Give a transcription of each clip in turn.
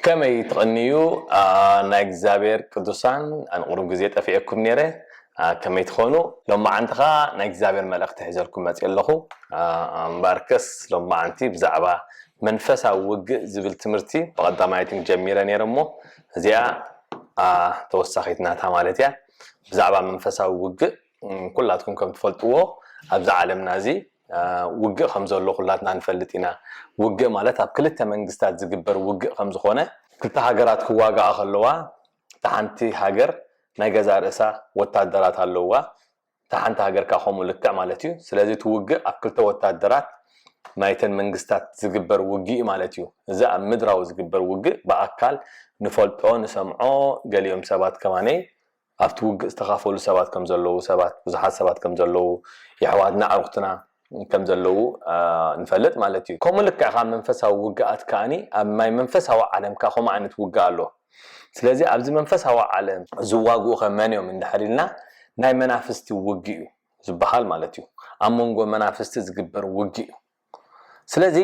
ከመይ ትቕንዩ? ኣ፣ ናይ እግዚኣብሔር ቅዱሳን፣ ኣነ ቁሩብ ግዜ ጠፊኤኩም ነይረ። ኣ፣ ከመይ ትኾኑ? ሎማዓንቲ ኸኣ ናይ እግዚኣብሔር መልእኽቲ ሒዘልኩም መጺእ ኣለኹ። ኣ፣ እምበኣርከስ ሎማዓንቲ ብዛዕባ መንፈሳዊ ውግእ ዝብል ትምህርቲ ብቐዳማይ ቲም ጀሚረ ነይረ እሞ፣ እዚኣ፣ ኣ፣ ተወሳኺት ናታ ማለት እያ። ብዛዕባ መንፈሳዊ ውግእ፣ እም፣ ኩላትኩም ከም ትፈልጥዎ፣ ኣብዚ ዓለምና እዚ፣ ኣ፣ ውግእ ከም ዘሎ ኩላትና ንፈልጥ ኢና። ውግእ ማለት ኣብ ክልተ መንግስታት ዝግበር ውግእ ከም ዝኾነ፣ ክልተ ሃገራት ክዋጋኣ ከለዋ፣ እታ ሓንቲ ሃገር ናይ ገዛእ ርእሳ ወታደራት ኣለውዋ፣ እታ ሓንቲ ሃገር ከኣ ከምኡ ልክዕ ማለት እዩ። ስለዚ እቲ ውግእ ኣብ ክልተ ወታደራት ናይተን መንግስታት ዝግበር ውግእ እዩ ማለት እዩ። እዚ ኣብ ምድራዊ ዝግበር ውግእ ብኣካል ንፈልጦ፣ ንሰምዖ፣ ገሊኦም ሰባት ከማነይ ኣብቲ ውግእ ዝተኻፈሉ ሰባት ከም ዘለዉ፣ ሰባት፣ ብዙሓት ሰባት ከም ዘለዉ፣ የሕዋትና፣ ኣዕሩኽትና ከም ዘለዉ፣ ኣ፣ ንፈልጥ ማለት እዩ። ከምኡ ልክዕ ከኣ መንፈሳዊ ውግኣት ከኣኒ ኣብ ናይ መንፈሳዊ ዓለም ከኣ ከምኡ ዓይነት ውግእ ኣሎ። ስለዚ ኣብዚ መንፈሳዊ ዓለም ዝዋግኡ ከ መን እዮም እንድሕር ኢልና፣ ናይ መናፍስቲ ውግእ እዩ ዝበሃል ማለት እዩ። ኣብ መንጎ መናፍስቲ ዝግበር ውግእ እዩ። ስለዚ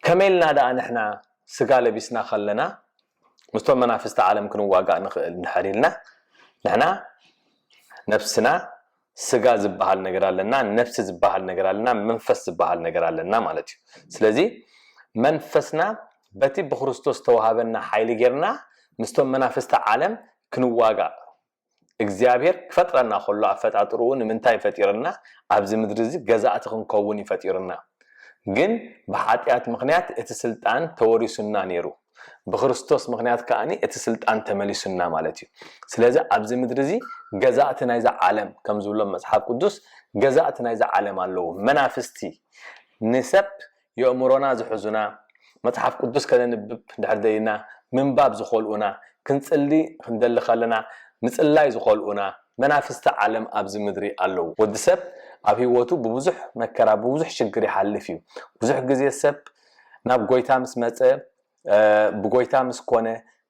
ከመይ ኢልና ደኣ ንሕና ስጋ ለቢስና ከለና ምስቶም መናፍስቲ ዓለም ክንዋጋእ ንኽእል እንድሕር ኢልና፣ ንሕና ነፍስና፣ ስጋ ዝበሃል ነገር ኣለና፣ ነፍሲ ዝበሃል ነገር ኣለና፣ መንፈስ ዝበሃል ነገር ኣለና ማለት እዩ። ስለዚ መንፈስና በቲ ብክርስቶስ ዝተዋሃበና ሓይሊ ጌርና ምስቶም መናፍስቲ ዓለም ክንዋጋእ፣ እግዚኣብሔር ክፈጥረና ከሎ ኣፈጣጥርኡ ንምንታይ ፈጢርና? ኣብዚ ምድሪ እዚ ገዛእቲ ክንከውን እዩ ፈጢርና። ግን ብሓጢኣት ምኽንያት እቲ ስልጣን ተወሪሱና ነይሩ። ብክርስቶስ ምኽንያት ከኣኒ እቲ ስልጣን ተመሊሱና ማለት እዩ። ስለዚ ኣብዚ ምድሪ እዚ ገዛእቲ ናይዛ ዓለም፣ ከም ዝብሎም መጽሓፍ ቅዱስ፣ ገዛእቲ ናይዛ ዓለም ኣለዉ። መናፍስቲ ንሰብ የእምሮና ዝሕዙና፣ መጽሓፍ ቅዱስ ከነንብብ እንድሕር ደሊና ምንባብ ዝኸልኡና፣ ክንጽሊ ክንደሊ ከለና ምጽላይ ዝኸልኡና መናፍስቲ ዓለም ኣብዚ ምድሪ ኣለዉ። ወዲ ሰብ ኣብ ህይወቱ ብብዙሕ መከራ፣ ብብዙሕ ሽግር ይሓልፍ እዩ። ብዙሕ ግዜ ሰብ ናብ ጎይታ ምስ መጸ፣ እ፣ ብጎይታ ምስ ኮነ፣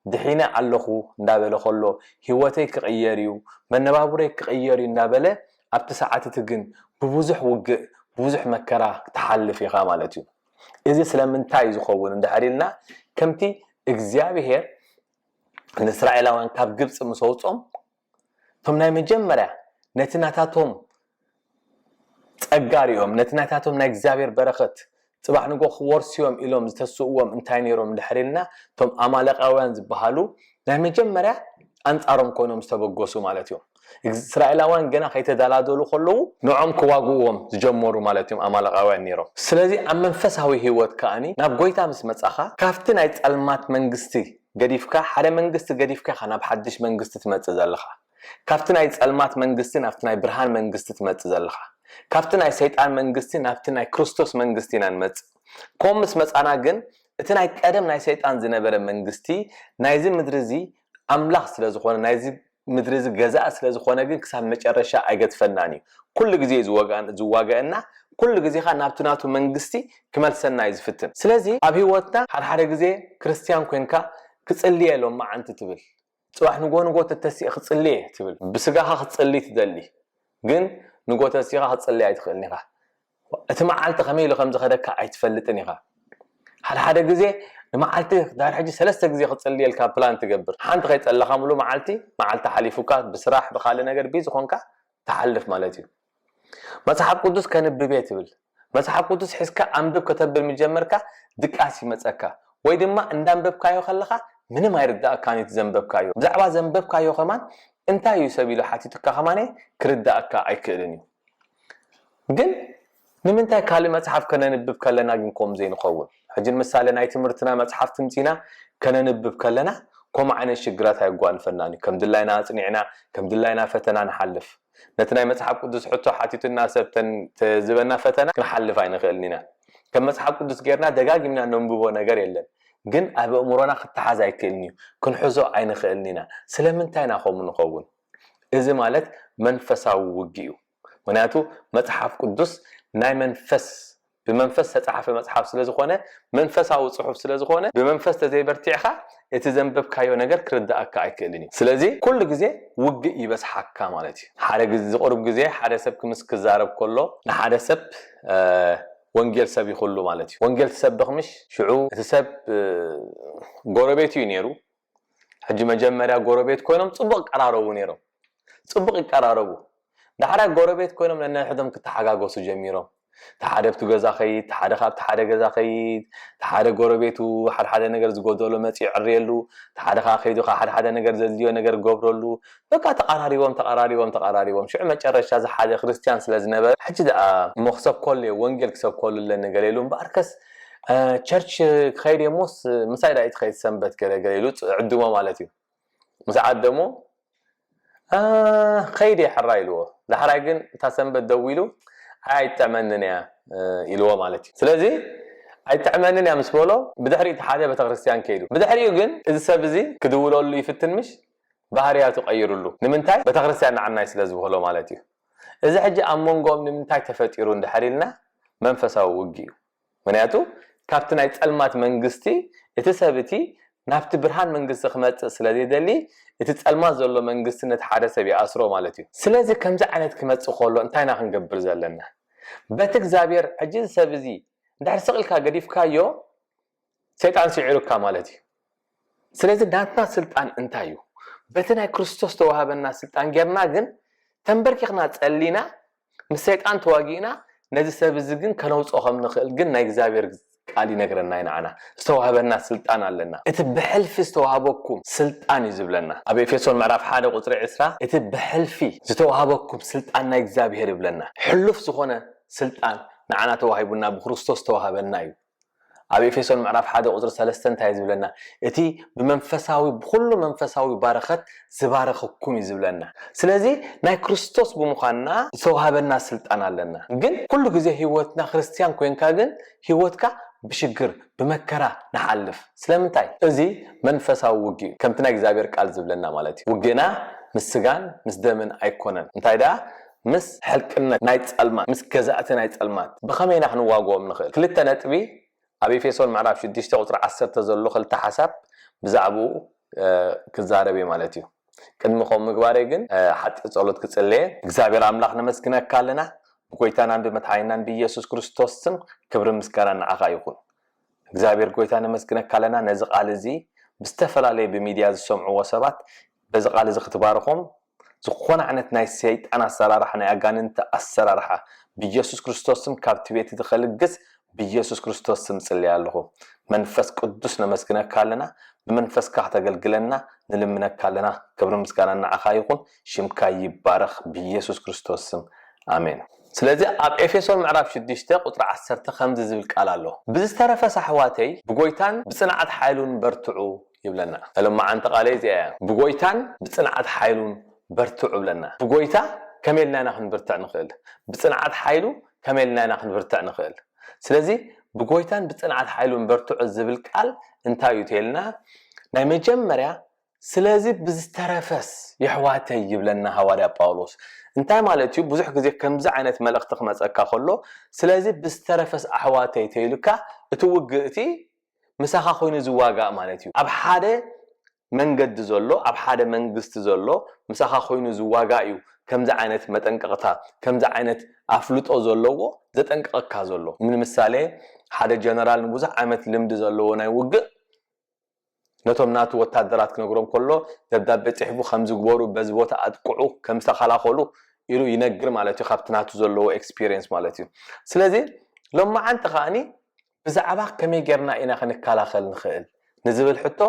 ድሒነ ኣለኹ እንዳበለ ከሎ፣ ህይወተይ ክቕየር እዩ፣ መነባብሮይ ክቕየር እዩ እንዳበለ፣ ኣብቲ ሰዓት እቲ ግን ብብዙሕ ውግእ፣ ብብዙሕ መከራ ክትሓልፍ ኢኻ ማለት እዩ። እዚ ስለምንታይ እዩ ዝኸውን እንድሕር ኢልና፣ ከምቲ እግዚኣብሄር ንእስራኤላውያን ካብ ግብጺ ምስ ኣውጾም፣ እቶም ናይ መጀመርያ ነቲ ናታቶም ጸጋ ሪኦም፣ ነቲ ናታቶም ናይ እግዚኣብሔር በረኸት ጽባሕ ንጎ ክወርሱ እዮም ኢሎም ዝተስእዎም እንታይ ነይሮም እንድሕር ኢልና፣ እቶም ኣማሌቃውያን ዝበሃሉ ናይ መጀመርያ ኣንጻሮም ኮይኖም ዝተበገሱ ማለት እዮም። እስራኤላውያን ገና ከይተደላደሉ ከለዉ ንዖም ክዋግእዎም ዝጀመሩ ማለት እዮም ኣማሌቃውያን ነይሮም። ስለዚ ኣብ መንፈሳዊ ህይወት ከኣኒ ናብ ጎይታ ምስ መጻኻ ካብቲ ናይ ጸልማት መንግስቲ ገዲፍካ፣ ሓደ መንግስቲ ገዲፍካ ኢኻ ናብ ሓድሽ መንግስቲ ትመጽእ ዘለኻ። ካብቲ ናይ ጸልማት መንግስቲ ናብቲ ናይ ብርሃን መንግስቲ ትመጽእ ዘለኻ። ካብቲ ናይ ሰይጣን መንግስቲ ናብቲ ናይ ክርስቶስ መንግስቲ ኢና ንመጽእ። ከምኡ ምስ መጻና ግን እቲ ናይ ቀደም ናይ ሰይጣን ዝነበረ መንግስቲ ናይዚ ምድሪ እዚ ኣምላኽ ስለ ዝኾነ፣ ናይዚ ምድሪ እዚ ገዛኢ ስለ ዝኾነ ግን ክሳብ መጨረሻ ኣይገድፈናን እዩ። ኩሉ ግዜ እዩ ዝወግኣን-፣ ዝዋገአና፣ ኩሉ ግዜ ኸኣ ናብቲ ናቱ መንግስቲ ክመልሰና እዩ ዝፍትን። ስለዚ ኣብ ህይወትና ሓደ ሓደ ግዜ ክርስትያን ኮይንካ ክጽልየ ሎማዓንቲ ትብል። ጽባሕ ንጎ ንጎ ተተሲእ ክጽልየ ትብል። ብስጋኻ ክትጽልይ ትደሊ፣ ግን ንጎ ተሲኻ ክትጽልይ ኣይትኽእልን ኢኻ። እቲ መዓልቲ ከመይ ኢሉ ከም ዝኸደካ ኣይትፈልጥን ኢኻ። ሓደ ሓደ ግዜ ንመዓልቲ ዳር ሕጂ ሰለስተ ግዜ ክጽልየልካ ፕላን ትገብር። ሓንቲ ከይጸለኻ ሙሉ መዓልቲ፣ መዓልቲ ሓሊፉካ ብስራሕ ብኻልእ ነገር ቢዚ ኾንካ ትሓልፍ ማለት እዩ። መጽሓፍ ቅዱስ ከንብብ እየ ትብል። መጽሓፍ ቅዱስ ሒዝካ ኣንብብ ከተብል ምጀመርካ ድቃስ ይመጸካ። ወይ ድማ እንዳንበብካዮ ከለኻ ምንም ኣይርዳእካን እዩ እቲ ዘንበብካዮ። ብዛዕባ ዘንበብካዮ ከማን እንታይ እዩ ሰብ ኢሉ ሓቲቱካ ከማን ክርዳእካ ኣይክእልን እዩ። ግን ንምንታይ ካልእ መጽሓፍ ከነንብብ ከለና ግን ከምኡ ዘይንኸውን? ሕጂ ንምሳሌ ናይ ትምህርትና መጽሓፍ ትምጺና ከነንብብ ከለና ከምኡ ዓይነት ሽግራት ኣየጓንፈናን እዩ። ከም ድላይና ኣጽኒዕና፣ ከም ድላይና ፈተና ንሓልፍ። ነቲ ናይ መጽሓፍ ቅዱስ ሕቶ ሓቲቱና ሰብ ተን-፣ ተ-፣ ዝበና ፈተና ክንሓልፍ ኣይንኽእልን ኢና። ከም መጽሓፍ ቅዱስ ጌርና ደጋጊምና ነንብቦ ነገር የለን። ግን ኣብ ኣእምሮና ክተሓዝ ኣይክእልን እዩ። ክንሕዞ ኣይንኽእልን ኢና። ስለምንታይ ኢና ከምኡ ንኸውን? እዚ ማለት መንፈሳዊ ውግእ እዩ። ምኽንያቱ መጽሓፍ ቅዱስ ናይ መንፈስ፣ ብመንፈስ ዝተጻሕፈ መጽሓፍ ስለ ዝኾነ፣ መንፈሳዊ ጽሑፍ ስለ ዝኾነ፣ ብመንፈስ ተዘይበርቲዕኻ እቲ ዘንበብካዮ ነገር ክርዳእካ ኣይክእልን እዩ። ስለዚ ኩሉ ግዜ ውግእ ይበዝሓካ ማለት እዩ። ሓደ ግዜ፣ ዝቕሩብ ግዜ ሓደ ሰብ ክምስ ክዛረብ ከሎ፣ ንሓደ ሰብ፣ እ፣ ወንጌል ሰቢኹሉ ማለት እዩ። ወንጌል ትሰብኽ ምሽ ሽዑ እቲ ሰብ ጎረቤቱ እዩ ነይሩ። ሕጂ መጀመርያ ጎረቤት ኮይኖም ጽቡቕ ይቀራረቡ ነይሮም። ጽቡቕ ይቀራረቡ። ዳሕራይ ጎረቤት ኮይኖም ነንሕድሕዶም ክተሓጋገሱ ጀሚሮም። ተሓደ ኣብቲ ገዛ ኸይድ፣ ተሓደ ካብቲ ሓደ ገዛ ኸይድ፣ ተሓደ ጎረቤቱ ሓድሓደ ነገር ዝጎደሎ መጺኡ ይዕርየሉ፣ ተሓደ ከዓ ከይዱ ከዓ ሓድሓደ ነገር ዘድልዮ ነገር ገብረሉ። በቃ ተቐራሪቦም ተቐራሪቦም ተቐራሪቦም ሽዑ መጨረሻ እዚ ሓደ ክርስትያን ስለ ዝነበረ ሕጂ ደኣ እሞ ክሰብከሉ እየ፣ ወንጌል ክሰብከሉ ኣለኒ ገለ ኢሉ። እምበኣርከስ ቸርች ክኸይድ እየ እሞስ ምሳይ ዳኣ ትኸይድ ሰንበት ገለ ገለ ኢሉ ዕድሞ ማለት እዩ። ምስ ዓደሞ ከይድ እየ ሕራይ ኢልዎ። ዳሕራይ ግን እታ ሰንበት ደዊሉ ኣይጥዕመንን እያ ኢልዎ ማለት እዩ። ስለዚ ኣይጥዕመንን እያ ምስ በሎ ብድሕሪኡ እቲ ሓደ ቤተክርስትያን ከይዱ። ብድሕሪኡ ግን እዚ ሰብ እዚ ክድውለሉ ይፍትን ምሽ ባህርያቱ ቀይርሉ። ንምንታይ? ቤተክርስትያን ንዓናይ ስለ ዝበሎ ማለት እዩ። እዚ ሕጂ ኣብ መንጎኦም ንምንታይ ተፈጢሩ እንድሕር ኢልና መንፈሳዊ ውግእ እዩ። ምክንያቱ ካብቲ ናይ ጸልማት መንግስቲ እቲ ሰብ እቲ ናብቲ ብርሃን መንግስቲ ክመጽእ ስለ ዘይደሊ እቲ ጸልማት ዘሎ መንግስቲ ነቲ ሓደ ሰብ ይኣስሮ ማለት እዩ። ስለዚ ከምዚ ዓይነት ክመጽእ ከሎ እንታይ ኢና ክንገብር ዘለና? በቲ እግዚኣብሔር ሕጂ እዚ ሰብ እዚ እንድሕር ስቕ ኢልካ ገዲፍካዮ ሰይጣን ስዒሩካ ማለት እዩ። ስለዚ ናትና ስልጣን እንታይ እዩ? በቲ ናይ ክርስቶስ ተዋሃበና ስልጣን ጌርና ግን ተንበርኪኽና ጸሊና ምስ ሰይጣን ተዋጊእና ነዚ ሰብ እዚ ግን ከነውፅኦ ከም ንኽእል ግን ናይ እግዚኣብሔር ቃል ይነግረና እዩ። ንዓና ዝተዋህበና ስልጣን ኣለና። እቲ ብሕልፊ ዝተዋህበኩም ስልጣን እዩ ዝብለና ኣብ ኤፌሶን ምዕራፍ ሓደ ቁፅሪ ዕስራ። እቲ ብሕልፊ ዝተዋህበኩም ስልጣን ናይ እግዚኣብሔር ይብለና። ሕሉፍ ዝኾነ ስልጣን ንዓና ተዋሂቡና ብክርስቶስ ዝተዋህበና እዩ። ኣብ ኤፌሶን ምዕራፍ ሓደ ቁፅሪ ሰለስተ እንታይ እዩ ዝብለና? እቲ ብመንፈሳዊ ብኩሉ መንፈሳዊ ባረኸት ዝባረኸኩም እዩ ዝብለና። ስለዚ ናይ ክርስቶስ ብምዃንና ዝተዋሃበና ስልጣን ኣለና። ግን ኩሉ ግዜ ህይወትና ክርስትያን ኮይንካ ግን ህይወትካ ብሽግር ብመከራ ንሓልፍ። ስለምንታይ? እዚ መንፈሳዊ ውግእ እዩ። ከምቲ ናይ እግዚኣብሔር ቃል ዝብለና ማለት እዩ። ውግእና ምስ ስጋን ምስ ደምን ኣይኮነን። እንታይ ደኣ? ምስ ሕልቅነት ናይ ጸልማት፣ ምስ ገዛእቲ ናይ ጸልማት። ብኸመይ ኢና ክንዋግኦም ንኽእል? ክልተ ነጥቢ ኣብ ኤፌሶን ምዕራፍ ሽዱሽተ ቁፅሪ ዓሰርተ ዘሎ ክልተ ሓሳብ ብዛዕባኡ ክዛረብ እየ ማለት እዩ። ቅድሚ ከምኡ ምግባረይ ግን ሓፂር ፀሎት ክፅልየ። እግዚኣብሔር ኣምላኽ ነመስግነካ ኣለና። ብጎይታናን ብመድሓኒናን ብኢየሱስ ክርስቶስ ስም ክብሪ ምስጋና ንዓኻ ይኹን። እግዚኣብሔር ጎይታ ነመስግነካ ኣለና። ነዚ ቃል እዚ ብዝተፈላለየ ብሚድያ ዝሰምዕዎ ሰባት በዚ ቃል እዚ ክትባርኾም ዝኾነ ዓይነት ናይ ሰይጣን ኣሰራርሓ ናይ ኣጋንንቲ ኣሰራርሓ ብኢየሱስ ክርስቶስ ስም ካብቲ ቤት እዚ ከልግስ ብኢየሱስ ክርስቶስ ስም ጽልያ ኣለኹ። መንፈስ ቅዱስ ነመስግነካ ኣለና። ብመንፈስካ ከተገልግለና ንልምነካ ኣለና። ክብሪ ምስጋና ንዓኻ ይኹን። ሽምካ ይባረኽ ብኢየሱስ ክርስቶስ ስም ኣሜን። ስለዚ ኣብ ኤፌሶን ምዕራፍ ሽዱሽተ ቁፅሪ ዓሰርተ ከምዚ ዝብል ቃል ኣሎ። ብዝተረፈስ ኣሕዋተይ ብጎይታን ብፅንዓት ሓይሉን በርትዑ ይብለና። እሎም መዓንቲ ቃለይ እዚኣ እያ። ብጎይታን ብፅንዓት ሓይሉን በርትዑ ብለና። ብጎይታ ከመይ ኢልና ኢና ክንብርትዕ ንኽእል? ብፅንዓት ሓይሉ ከመይ ኢልና ኢና ክንብርትዕ ንኽእል? ስለዚ ብጎይታን ብፅንዓት ሓይሉን በርትዑ ዝብል ቃል እንታይ እዩ ተልና? ናይ መጀመርያ ስለዚ ብዝተረፈስ የሕዋተይ ይብለና ሃዋርያ ጳውሎስ። እንታይ ማለት እዩ? ብዙሕ ግዜ ከምዚ ዓይነት መልእኽቲ ክመፀካ ከሎ ስለዚ ብዝተረፈስ ኣሕዋተይ ተይሉካ እቲ ውግእ እቲ ምሳኻ ኮይኑ ዝዋጋእ ማለት እዩ። ኣብ ሓደ መንገዲ ዘሎ ኣብ ሓደ መንግስቲ ዘሎ ምሳኻ ኮይኑ ዝዋጋእ እዩ ከምዚ ዓይነት መጠንቀቕታ ከምዚ ዓይነት ኣፍልጦ ዘለዎ ዘጠንቀቐካ ዘሎ። ንምሳሌ ሓደ ጀነራል ንብዙሕ ዓመት ልምዲ ዘለዎ ናይ ውግእ ነቶም ናቱ ወታደራት ክነግሮም ከሎ ደብዳቤ ፅሕፉ ከምዚ ግበሩ በዚ ቦታ ኣጥቅዑ ከም ዝተኸላኸሉ ኢሉ ይነግር ማለት እዩ። ካብቲ ናቱ ዘለዎ ኤክስፒሪየንስ ማለት እዩ። ስለዚ ሎማዓንቲ ከዓኒ ብዛዕባ ከመይ ጌርና ኢና ክንከላኸል ንኽእል ንዝብል ሕቶ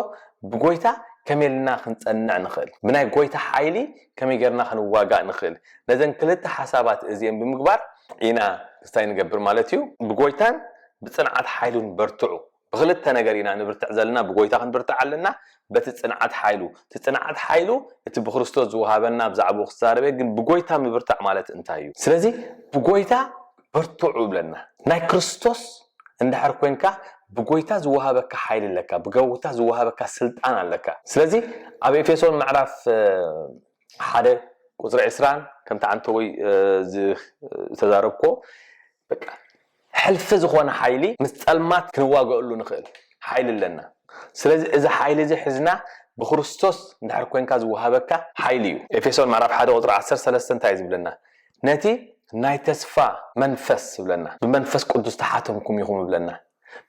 ብጎይታ ከመይ ኢልና ክንፀንዕ ንኽእል ብናይ ጎይታ ሓይሊ ከመይ ጌርና ክንዋጋእ ንኽእል ነዘን ክልተ ሓሳባት እዚአን ብምግባር ኢና ክስታይ ንገብር ማለት እዩ። ብጎይታን ብፅንዓት ሓይሉን በርትዑ። ብክልተ ነገር ኢና ንብርትዕ ዘለና። ብጎይታ ክንብርትዕ ኣለና። በቲ ፅንዓት ሓይሉ እቲ ፅንዓት ሓይሉ እቲ ብክርስቶስ ዝወሃበና ብዛዕባኡ ክዛረበ ግን ብጎይታ ምብርታዕ ማለት እንታይ እዩ? ስለዚ ብጎይታ በርትዑ ብለና። ናይ ክርስቶስ እንድሕር ኮንካ ብጎይታ ዝወሃበካ ሓይሊ ኣለካ። ብጎይታ ዝወሃበካ ስልጣን ኣለካ። ስለዚ ኣብ ኤፌሶን ምዕራፍ ሓደ ቁፅሪ ዕስራን ከምቲ ዓንተወይ ዝተዛረብኮ በቃ ሕልፊ ዝኾነ ሓይሊ ምስ ጸልማት ክንዋገእሉ ንኽእል ሓይሊ ኣለና። ስለዚ እዚ ሓይሊ እዚ ሕዝና ብክርስቶስ እንድሕር ኮንካ ዝወሃበካ ሓይሊ እዩ። ኤፌሶን ምዕራፍ ሓደ ቁፅሪ ዓሰርተ ሰለስተ እንታይ እዩ ዝብለና? ነቲ ናይ ተስፋ መንፈስ ይብለና። ብመንፈስ ቅዱስ ተሓተምኩም ኢኹም ይብለና።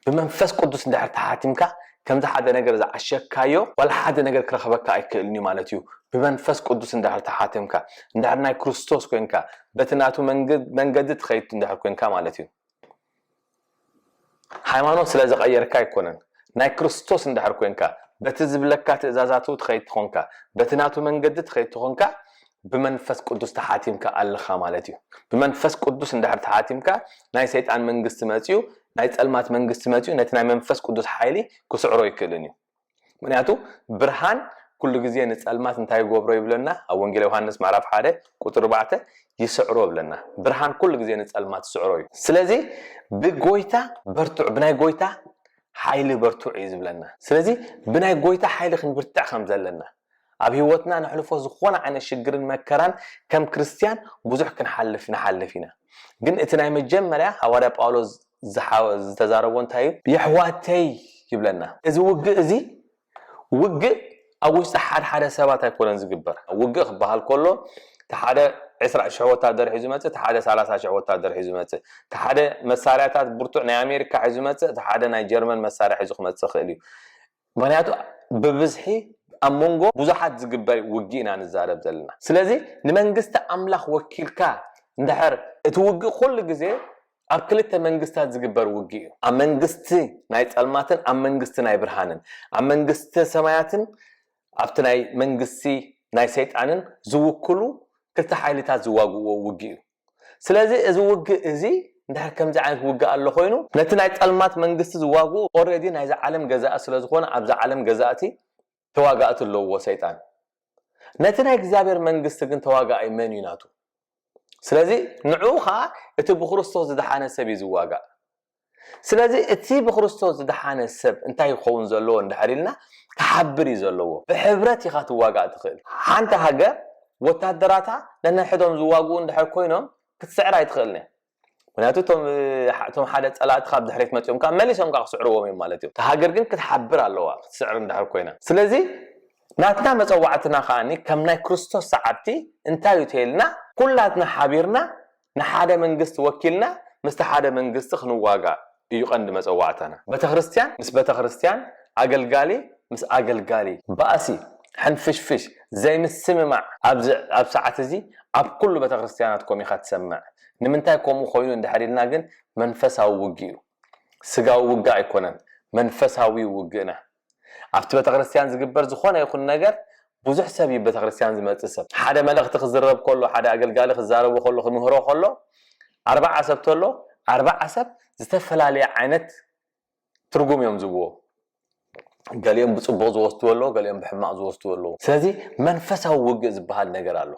ብመንፈስ ቅዱስ እንድሕር ተሓቲምካ፣ ከምዚ ሓደ ነገር ዝዓሸካዮ ዋላ ሓደ ነገር ክረኽበካ ኣይክእልን እዩ ማለት እዩ። ብመንፈስ ቅዱስ እንድሕር ተሓቲምካ፣ እንድሕር ናይ ክርስቶስ ኮንካ፣ በቲ ናቱ መንገ-፣ መንገዲ ትኸይድ እንድሕር ኮንካ ማለት እዩ። ሃይማኖት ስለ ዝቐየርካ ኣይኮነን። ናይ ክርስቶስ እንድሕር ኮንካ፣ በቲ ዝብለካ ትእዛዛቱ ትኸይድ ትኾንካ፣ በቲ ናቱ መንገዲ ትኸይድ ትኾንካ፣ ብመንፈስ ቅዱስ ተሓቲምካ ኣለኻ ማለት እዩ። ብመንፈስ ቅዱስ እንድሕር ተሓቲምካ፣ ናይ ሰይጣን መንግስቲ መጽዩ፣ ናይ ጸልማት መንግስቲ መጽዩ፣ ነቲ ናይ መንፈስ ቅዱስ ሓይሊ ክስዕሮ ይክእልን እዩ። ምክንያቱ ብርሃን ኩሉ ግዜ ንጸልማት እንታይ ይገብሮ ይብለና? ኣብ ወንጌል ዮሃንስ ምዕራፍ ሓደ ቁጽሪ ኣርባዕተ ይስዕሮ ይብለና። ብርሃን ኩሉ ግዜ ንጸልማት ይስዕሮ እዩ። ስለዚ ብጎይታ በርትዑ፣ ብናይ ጎይታ ሓይሊ በርትዑ እዩ ዝብለና። ስለዚ ብናይ ጎይታ ሓይሊ ክንብርትዕ ከም ዘለና፣ ኣብ ህይወትና ነሕልፎ ዝኾነ ዓይነት ሽግርን መከራን ከም ክርስትያን ብዙሕ ክንሓልፍ ንሓልፍ ኢና። ግን እቲ ናይ መጀመርያ ሃዋርያ ጳውሎስ ዝሓ-፣ ዝተዛረቦ እንታይ እዩ? የሕዋተይ ይብለና። እዚ ውግእ እዚ ውግእ ኣብ ውሽጢ ሓደ ሓደ ሰባት ኣይኮነን ዝግበር። ውግእ ክበሃል ከሎ፣ እቲ ሓደ ዕስራ ሽሕ ወታደር ሒዙ መጽእ፣ እቲ ሓደ ሰላሳ ሽሕ ወታደር ሒዙ መጽእ፣ እቲ ሓደ መሳርያታት ብርቱዕ ናይ ኣሜሪካ ሒዙ መጽእ፣ እቲ ሓደ ናይ ጀርመን መሳርያ ሒዙ ክመጽእ ይኽእል እዩ። ምክንያቱ ብብዝሒ ኣብ መንጎ ብዙሓት ዝግበር ውግእ ኢና ንዛረብ ዘለና። ስለዚ ንመንግስቲ ኣምላኽ ወኪልካ እንድሕር፣ እቲ ውግእ ኩሉ ግዜ ኣብ ክልተ መንግስታት ዝግበር ውግእ እዩ። ኣብ መንግስቲ ናይ ጸልማትን ኣብ መንግስቲ ናይ ብርሃንን፣ ኣብ መንግስቲ ሰማያትን ኣብቲ ናይ መንግስቲ ናይ ሰይጣንን ዝውክሉ ክልተ ሓይልታት ዝዋግእዎ ውግእ እዩ። ስለዚ እዚ ውግእ እዚ እንድሕር ከምዚ ዓይነት ውግእ ኣሎ ኮይኑ፣ ነቲ ናይ ጸልማት መንግስቲ ዝዋግኡ ኦልሬዲ ናይዚ ዓለም ገዛእ ስለ ዝኾነ፣ ኣብዚ ዓለም ገዛእቲ ተዋጋእቲ ኣለውዎ ሰይጣን። ነቲ ናይ እግዚኣብሔር መንግስቲ ግን ተዋጋኣይ መን እዩ ናቱ? ስለዚ ንዕኡ ኸዓ እቲ ብክርስቶስ ዝደሓነ ሰብ እዩ ዝዋጋእ። ስለዚ እቲ ብክርስቶስ ዝደሓነ ሰብ እንታይ ክኸውን ዘለዎ እንድሕር ኢልና፣ ክሓብር እዩ ዘለዎ። ብሕብረት ኢኻ ትዋጋእ ትኽእል። ሓንቲ ሃገር ወታደራታ ነንሕዶም ዝዋግኡ እንድሕር ኮይኖም ክትስዕር ኣይትኽእልን እያ። ምክንያቱ እቶም፣ እቶም ሓደ ጸላእትኻ ብድሕሪት መጺኦም ከዓ መሊሶም ከዓ ክስዕርዎም እዮም ማለት እዮም። እታ ሃገር ግን ክትሓብር ኣለዋ፣ ክትስዕር እንድሕር ኮይና። ስለዚ ናትና መጸዋዕትና ከኣኒ ከም ናይ ክርስቶስ ሰዓብቲ እንታይ እዩ ተይልና፣ ኩላትና ሓቢርና ንሓደ መንግስቲ ወኪልና ምስቲ ሓደ መንግስቲ ክንዋጋእ እዩ ቀንዲ መጸዋዕታና። ቤተክርስትያን ምስ ቤተክርስትያን፣ ኣገልጋሊ ምስ ኣገልጋሊ፣ ባእሲ፣ ሕንፍሽፍሽ፣ ዘይምስምማዕ ኣብዚ፣ ኣብ ሰዓት እዚ ኣብ ኩሉ ቤተክርስትያናት ኮም ኢኻ ትሰምዕ። ንምንታይ ከምኡ ኮይኑ እንድሕር ኢልና ግን መንፈሳዊ ውግእ እዩ። ስጋዊ ውግእ ኣይኮነን፣ መንፈሳዊ ውግእና። ኣብቲ ቤተክርስትያን ዝግበር ዝኾነ ይኹን ነገር ብዙሕ ሰብ እዩ ቤተክርስትያን ዝመጽእ ሰብ። ሓደ መልእኽቲ ክዝረብ ከሎ፣ ሓደ ኣገልጋሊ ክዛረቦ ከሎ፣ ክምህሮ ከሎ፣ ኣርባዓ ሰብ ተሎ፣ ኣርባዓ ሰብ ዝተፈላለየ ዓይነት ትርጉም እዮም ዝብዎ። ገሊኦም ብጽቡቕ ዝወስድዎ ኣለዉ፣ ገሊኦም ብሕማቕ ዝወስድዎ ኣለዉ። ስለዚ መንፈሳዊ ውግእ ዝበሃል ነገር ኣሎ።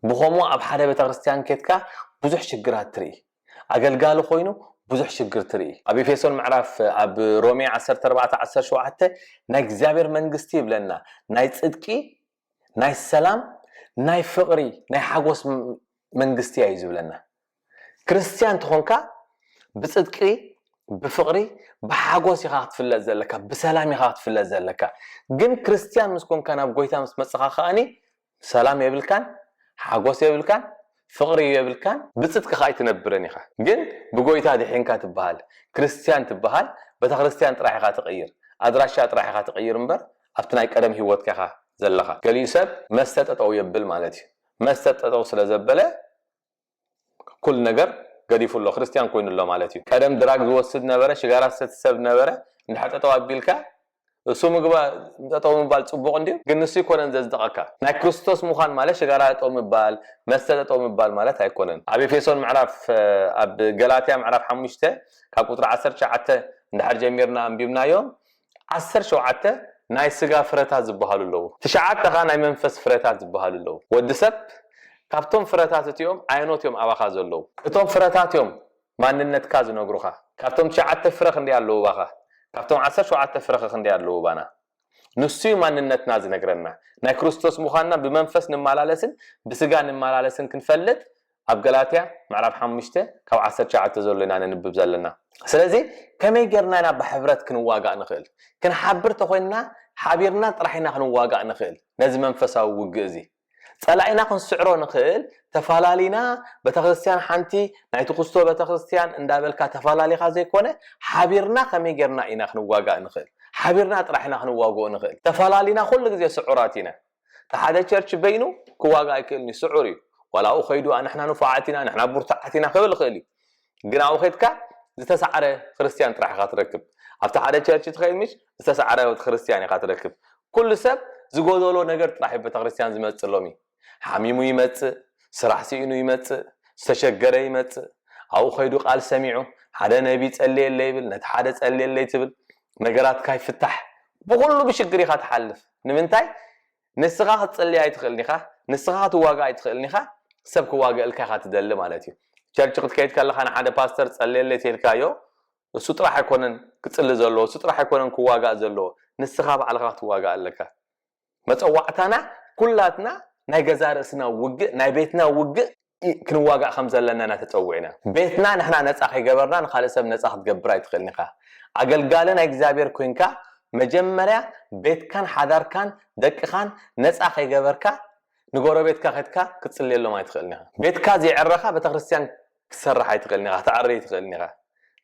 ብኸምኡ ኣብ ሓደ ቤተክርስትያን ኬድካ ብዙሕ ሽግራት ትርኢ። ኣገልጋሊ ኮይኑ ብዙሕ ሽግር ትርኢ። ኣብ ኤፌሶን ምዕራፍ፣ ኣብ ሮሜ ዓሰርተ ኣርባዕተ ዓሰርተ ሸውዓተ ናይ እግዚኣብሔር መንግስቲ ይብለና፣ ናይ ጽድቂ፣ ናይ ሰላም፣ ናይ ፍቕሪ፣ ናይ ሓጎስ ም-፣ መንግስቲ እያ እዩ ዝብለና። ክርስትያን ተኾንካ ብጽድቂ፣ ብፍቕሪ፣ ብሓጎስ ኢኻ ክትፍለጥ ዘለካ፣ ብሰላም ኢኻ ክትፍለጥ ዘለካ። ግን ክርስትያን ምስ ኮንካ፣ ናብ ጎይታ ምስ መጽኻ ከኣኒ ሰላም የብልካን፣ ሓጎስ የብልካን፣ ፍቕሪ የብልካን፣ ብጽድቅኻ ኣይትነብርን ኢኻ። ግን ብጎይታ ድሒንካ ትበሃል፣ ክርስትያን ትበሃል፣ ቤተክርስትያን ጥራሕ ኢኻ ትቕይር፣ ኣድራሻ ጥራሕ ኢኻ ትቕይር እምበር ኣብቲ ናይ ቀደም ህይወትካ ኢኻ ዘለኻ። ገሊኡ ሰብ መስተ ጠጠው የብል ማለት እዩ። መስተ ጠጠው ስለ ዘበለ ኩሉ ነገር ገዲፉ ኣሎ፣ ክርስትያን ኮይኑ ኣሎ ማለት እዩ። ቀደም ድራግ ዝወስድ ነበረ፣ ሽጋራ ዝሰቲ ሰብ ነበረ፣ እንድሕር ጠጠው ኣቢልካ እሱ ምግባ-፣ ጠጠው ምባል ጽቡቕ እንድዩ፣ ግን ንሱ ኣይኮነን ዘጽድቐካ። ናይ ክርስቶስ ምዃን ማለት ሽጋራ ጠጠው ምባል፣ መስተ ጠጠው ምባል ማለት ኣይኮነን። ኣብ ኤፌሶን ምዕራፍ፣ ኣብ ገላትያ ምዕራፍ ሓሙሽተ ካብ ቁጽሪ ዓሰርተ ትሽዓተ እንድሕር ጀሚርና ኣንቢብናዮ፣ ዓሰርተ ሸውዓተ ናይ ስጋ ፍረታት ዝበሃሉ ኣለዉ። ትሽዓተ ኸኣ ናይ መንፈስ ፍረታት ዝበሃሉ ኣለዉ። ወዲ ሰብ ካብቶም ፍረታት እቲኦም ኣየኖት እዮም ኣባኻ ዘለዉ? እቶም ፍረታት እዮም ማንነትካ ዝነግሩኻ። ካብቶም ትሽዓተ ፍረ ክንደይ ኣለዉ ባኻ? ካብቶም ዓሰርተ ሸውዓተ ፍረ ኸ ክንደይ ኣለዉ ባና? ንሱ እዩ ማንነትና ዝነግረና። ናይ ክርስቶስ ምዃንና ብመንፈስ ንመላለስን ብስጋ ንመላለስን ክንፈልጥ ኣብ ገላትያ ምዕራፍ ሓሙሽተ ካብ ዓሰርተ ትሽዓተ ዘሎ ኢና ነንብብ ዘለና። ስለዚ ከመይ ጌርና ኢና ብሕብረት ክንዋጋእ ንኽእል? ክንሓብር ተኾይንና ሓቢርና ጥራሕ ኢና ክንዋጋእ ንኽእል ነዚ መንፈሳዊ ውግእ እዚ። ጸላኢና ክንስዕሮ ንኽእል፣ ተፋላሊና፣ ቤተክርስትያን ሓንቲ፣ ናይቲ ክስቶ ቤተክርስትያን እንዳበልካ ተፋላሊኻ ዘይኮነ፣ ሓቢርና ከመይ ጌርና ኢና ክንዋጋእ ንኽእል? ሓቢርና ጥራሕ ኢና ክንዋግኦ ንኽእል። ተፋላሊና ኩሉ ግዜ ስዑራት ኢና። እቲ ሓደ ቸርች በይኑ ክዋጋእ ኣይክእልን እዩ፣ ስዑር እዩ። ዋላ ኣብኡ ከይዱ፣ "ንሕና ንፉዓት ኢና፣ ንሕና ብርቱዓት ኢና" ክብል ይኽእል እዩ። ግን ኣብኡ ከድካ ዝተሳዕረ ክርስትያን ጥራሕ ኢኻ ትረክብ። ኣብቲ ሓደ ቸርች ትኸይድ ምሽ ዝተሳዕረ ክርስትያን ኢኻ ትረክብ። ኩሉ ሰብ ዝጎደሎ ነገር ጥራሕ እዩ ቤተክርስትያን ዝመጽእ ሎሚ። ሓሚሙ ይመጽእ፣ ስራሕ ስኢኑ ይመጽእ፣ ዝተሸገረ ይመጽእ። ኣብኡ ከይዱ ቃል ሰሚዑ፣ ሓደ ነቢ ጸልየለይ ይብል፣ ነቲ ሓደ ጸልየለይ ትብል፣ ነገራትካ ይፍታሕ። ብኹሉ ብሽግር ኢኻ ትሓልፍ። ንምንታይ? ንስኻ ክትጽሊ ኣይትኽእልን ኢኻ፣ ንስኻ ክትዋጋእ ኣይትኽእልን ኢኻ፣ ሰብ ክዋገእልካ ኢኻ ትደሊ ማለት እዩ። ቸርች ክትከይድ ከለኻ ንሓደ ፓስተር ጸልየለይ ተልካዮ፣ እሱ ጥራሕ ኣይኮነን ክጽሊ ዘለዎ፣ እሱ ጥራሕ ኣይኮነን ክዋጋእ ዘለዎ፣ ንስኻ ባዕልኻ ክትዋጋእ ኣለካ። መጸዋዕታና ኩላትና ናይ ገዛ ርእስና ውግእ፣ ናይ ቤትና ውግእ ኢ-፣ ክንዋጋእ ከም ዘለና ኢና ተጸዊዕና። ቤትና ንሕና ነጻ ከይገበርና ንኻልእ ሰብ ነጻ ክትገብር ኣይትኽእልን ኢኻ። ኣገልጋሊ ናይ እግዚኣብሔር ኮይንካ መጀመርያ ቤትካን ሓዳርካን ደቅኻን ነጻ ከይገበርካ ንጎረቤትካ ከድካ ክትጽልየሎም ኣይትኽእልን ኢኻ። ቤትካ ዘይዕረኻ ቤተክርስትያን ክትሰርሕ ኣይትኽእልን ኢኻ፣ ክትዕሪ ኣይትኽእልን ኢኻ።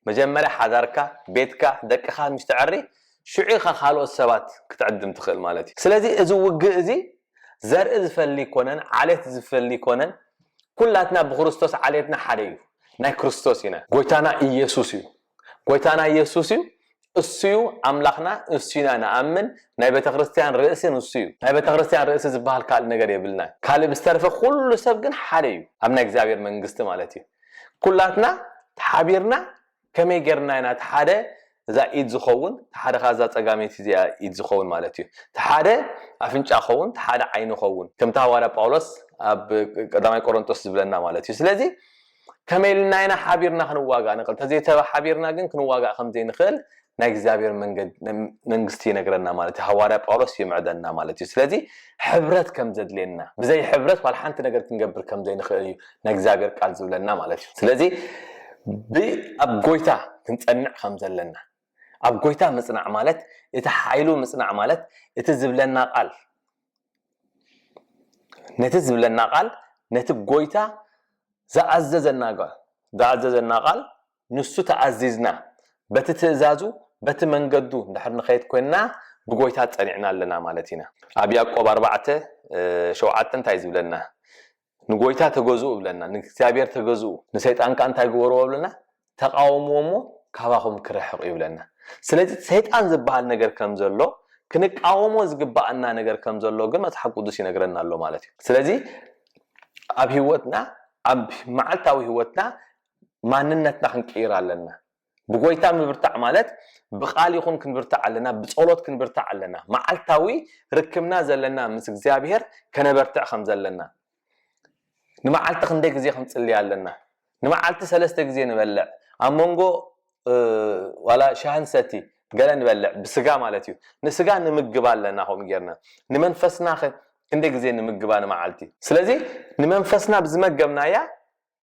መጀመርያ ሓዳርካ፣ ቤትካ፣ ደቅኻ ምስ ተዕሪ፣ ሽዑ ኢኻ ካልኦት ሰባት ክትዕድም ትኽእል ማለት እዩ። ስለዚ እዚ ውግእ እዚ ዘርኢ ዝፈሊ ይኮነን፣ ዓሌት ዝፈሊ ይኮነን። ኩላትና ብክርስቶስ ዓሌትና ሓደ እዩ። ናይ ክርስቶስ ኢና። ጎይታና ኢየሱስ እዩ። ጎይታና ኢየሱስ እዩ። እሱ እዩ ኣምላኽና፣ እሱ ኢና ንኣምን። ናይ ቤተክርስትያን ርእሲ ንሱ እዩ። ናይ ቤተክርስትያን ርእሲ ዝበሃል ካልእ ነገር የብልና። ካልእ ብዝተረፈ ኩሉ ሰብ ግን ሓደ እዩ ኣብ ናይ እግዚኣብሔር መንግስቲ ማለት እዩ። ኩላትና ተሓቢርና ከመይ ጌርና ኢና እቲ ሓደ እዛ ኢድ ዝኸውን፣ እቲ ሓደ ኸኣ እዛ ጸጋመይቲ እዚኣ ኢድ ዝኸውን ማለት እዩ። እቲ ሓደ ኣፍንጫ ኸውን፣ እቲ ሓደ ዓይኒ ኸውን። ከምቲ ሃዋርያ ጳውሎስ ኣብ ቀዳማይ ቆሮንቶስ ዝብለና ማለት እዩ። ስለዚ ከመይ ኢልና ኢና ሓቢርና ክንዋጋእ ንኽእል? ተዘይተሓቢርና ግን ክንዋጋእ ከም ዘይንኽእል ናይ እግዚኣብሔር መንገድ-፣ መንግስቲ ይነግረና ማለት እዩ። ሃዋርያ ጳውሎስ ይምዕደና ማለት እዩ። ስለዚ ሕብረት ከም ዘድልየና፣ ብዘይ ሕብረት ዋላ ሓንቲ ነገር ክንገብር ከም ዘይንኽእል እዩ ናይ እግዚኣብሔር ቃል ዝብለና ማለት እዩ። ስለዚ ብ-፣ ኣብ ጎይታ ክንጸንዕ ከም ዘለና፣ ኣብ ጎይታ ምጽናዕ ማለት፣ እቲ ሓይሉ ምጽናዕ ማለት፣ እቲ ዝብለና ቃል፣ ነቲ ዝብለና ቃል፣ ነቲ ጎይታ ዝኣዘዘና ቃል፣ ዝኣዘዘና ቃል፣ ንሱ ተኣዚዝና፣ በቲ ትእዛዙ፣ በቲ መንገዱ እንድሕር ንኸይድ ኮይንና፣ ብጎይታ ጸኒዕና ኣለና ማለት ኢና። ኣብ ያዕቆብ ኣርባዕተ ሸውዓተ እንታይ ዝብለና? ንጎይታ ተገዝኡ እብለና፣ ንእግዚኣብሔር ተገዝኡ። ንሰይጣን ከኣ እንታይ ግበርዎ እብለና? ተቃወምዎ እሞ ካባኹም ክርሕቕ እዩ እብለና። ስለዚ ሰይጣን ዝበሃል ነገር ከም ዘሎ፣ ክንቃወሞ ዝግበኣና ነገር ከም ዘሎ ግን መጽሓፍ ቅዱስ ይነግረና ኣሎ ማለት እዩ። ስለዚ ኣብ ህይወትና፣ ኣብ መዓልታዊ ህይወትና ማንነትና ክንቅይር ኣለና። ብጎይታ ምብርታዕ ማለት ብቃል ይኹን ክንብርታዕ ኣለና፣ ብጸሎት ክንብርታዕ ኣለና። መዓልታዊ ርክብና ዘለና ምስ እግዚኣብሔር ከነበርትዕ ከም ዘለና። ንመዓልቲ ክንደይ ግዜ ክንጽሊ ኣለና? ንመዓልቲ ሰለስተ ግዜ ንበልዕ። ኣብ መንጎ፣ እ፣ ዋላ ሻሂ ንሰቲ፣ ገለ ንበልዕ፣ ብስጋ ማለት እዩ። ንስጋ ንምግብ ኣለና ከምኡ ጌርና። ንመንፈስና ኸ ክንደይ ግዜ ንምግባ ንመዓልቲ? ስለዚ ንመንፈስና ብዝመገብናያ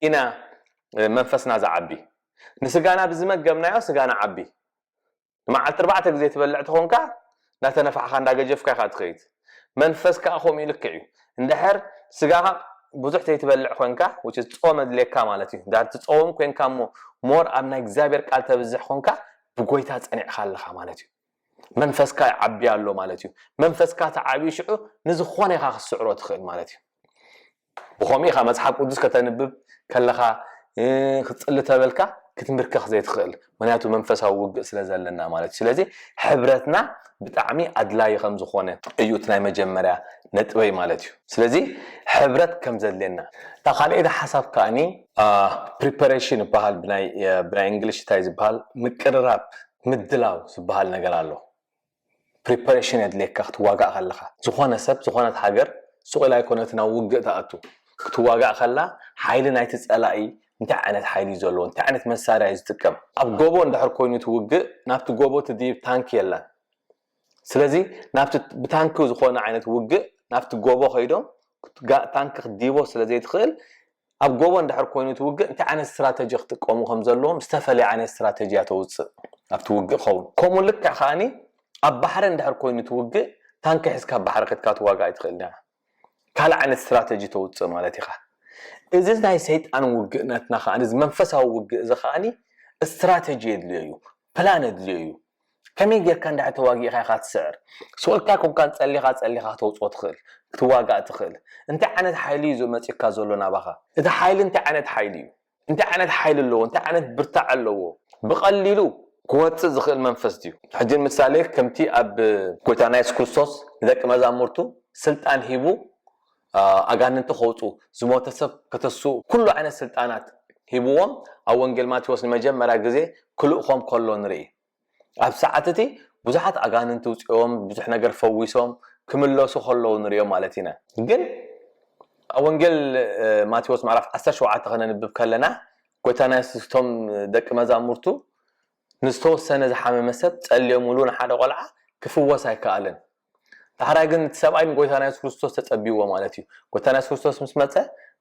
ኢና፣ እ፣ መንፈስና ዝዓቢ። ንስጋና ብዝመገብናዮ ስጋና ዓቢ። ንመዓልቲ ኣርባዕተ ግዜ ትበልዕ ተኾንካ፣ እንዳተነፋሕኻ እንዳገጀፍካ ኢኻ ትኸይድ። መንፈስ ከኣ ከምኡ ልክዕ እዩ። እንድሕር ስጋኻ ብዙሕ ዘይትበልዕ ኮንካ፣ which is ጾም ኣድልየካ ማለት እዩ። እንድሕር ትጸውም ኮንካ እሞ፣ ሞር ኣብ ናይ እግዚኣብሔር ቃል ተብዝሕ ኮንካ፣ ብጎይታ ጸኒዕካ ኣለኻ ማለት እዩ። መንፈስካ ይዓቢ ኣሎ ማለት እዩ። መንፈስካ ተዓብዩ ሽዑ ንዝኾነ ኢኻ ክትስዕሮ ትኽእል ማለት እዩ። ብኸምኡ ኢኻ መጽሓፍ ቅዱስ ከተንብብ ከለኻ፣ እ፣ ክትጽሊ ተበልካ ክትምርከኽ ዘይትኽእል። ምኽንያቱ መንፈሳዊ ውግእ ስለ ዘለና ማለት እዩ። ስለዚ ሕብረትና ብጣዕሚ ኣድላዪ ከም ዝኾነ እዩ እቲ ናይ መጀመርያ ነጥበይ ማለት እዩ። ስለዚ ሕብረት ከም ዘድልየና። እታ ካልኣይቲ ሓሳብ ከኣኒ፣ አ፣ ፕሪፓሬሽን ይበሃል ብናይ፣ እ፣ ብናይ እንግሊሽ እንታይ ዝበሃል? ምቅርራብ፣ ምድላው ዝበሃል ነገር ኣሎ። ፕሪፓሬሽን የድልየካ ክትዋጋእ ከለኻ። ዝኾነ ሰብ፣ ዝኾነት ሃገር ሱቕ ኢላ ኣይኮነትን ናብ ውግእ ትኣቱ። ክትዋጋእ ከላ ሓይሊ ናይቲ ጸላኢ እንታይ ዓይነት ሓይሊ እዩ ዘለዎ፣ እንታይ ዓይነት መሳርያ እዩ ዝጥቀም። ኣብ ጎቦ እንድሕር ኮይኑ እቲ ውግእ፣ ናብቲ ጎቦ ትድይብ ታንኪ የላን። ስለዚ ናብቲ ብታንኪ ዝኾነ ዓይነት ውግእ ናብቲ ጎቦ ከይዶም ጋ-፣ ታንኪ ክትድይቦ ስለ ዘይትኽእል፣ ኣብ ጎቦ እንድሕር ኮይኑ እቲ ውግእ እንታይ ዓይነት ስትራተጂ ክጥቀሙ ከም ዘለዎም ዝተፈለየ ዓይነት ስትራተጂ እያ ተውፅእ ኣብቲ ውግእ ኸውን። ከምኡ ልክዕ ከኣኒ ኣብ ባሕሪ እንድሕር ኮይኑ እቲ ውግእ ታንኪ ሒዝካ ኣብ ባሕሪ ከድካ ትዋጋእ ኣይትኽእልን ኢኻ። ካልእ ዓይነት ስትራተጂ ተውፅእ ማለት ኢኻ። እዚ ናይ ሰይጣን ውግእነትና ከዓኒ፣ እዚ መንፈሳዊ ውግእ እዚ ከዓኒ ስትራተጂ የድልዮ እዩ፣ ፕላን የድልዮ እዩ። ከመይ ጌርካ እንድሕር ተዋጊእካ ኢኻ ትስዕር? ስቕ ኢልካ ኮንካ ጸሊኻ ጸሊኻ ከተውጽኦ ትኽእል፣ ክትዋጋእ ትኽእል። እንታይ ዓይነት ሓይሊ እዩ መጺእካ ዘሎ ናባኻ? እቲ ሓይሊ እንታይ ዓይነት ሓይሊ እዩ? እንታይ ዓይነት ሓይሊ ኣለዎ? እንታይ ዓይነት ብርታዕ ኣለዎ? ብቐሊሉ ክወጽእ ዝኽእል መንፈስ ድዩ? ሕጂ ንምሳሌ ከምቲ ኣብ ጎይታና የሱስ ክርስቶስ ንደቂ መዛሙርቱ ስልጣን ሂቡ፣ ኣጋንንቲ ከውፁ፣ ዝሞተ ሰብ ከተስኡ፣ ኩሉ ዓይነት ስልጣናት ሂብዎም ኣብ ወንጌል ማቴዎስ ንመጀመርያ ግዜ ክልእኾም ከሎ ንርኢ። ኣብ ሰዓት እቲ ብዙሓት ኣጋንንቲ ውፅኦም ብዙሕ ነገር ፈዊሶም ክምለሱ ከለዉ ንሪኦም ማለት ኢና። ግን ኣብ ወንጌል ማቴዎስ ምዕራፍ ዓሰርተ ሸውዓተ ከነንብብ ከለና ጎይታና የሱስ እቶም ደቂ መዛሙርቱ ንዝተወሰነ ዝሓመመ ሰብ ጸልዮምሉ ንሓደ ቆልዓ ክፍወስ ኣይከኣለን። ዳሕራይ ግን እቲ ሰብኣይ ንጎይታና የሱስ ክርስቶስ ተጸቢዎ ማለት እዩ። ጎይታና የሱስ ክርስቶስ ምስ መጸ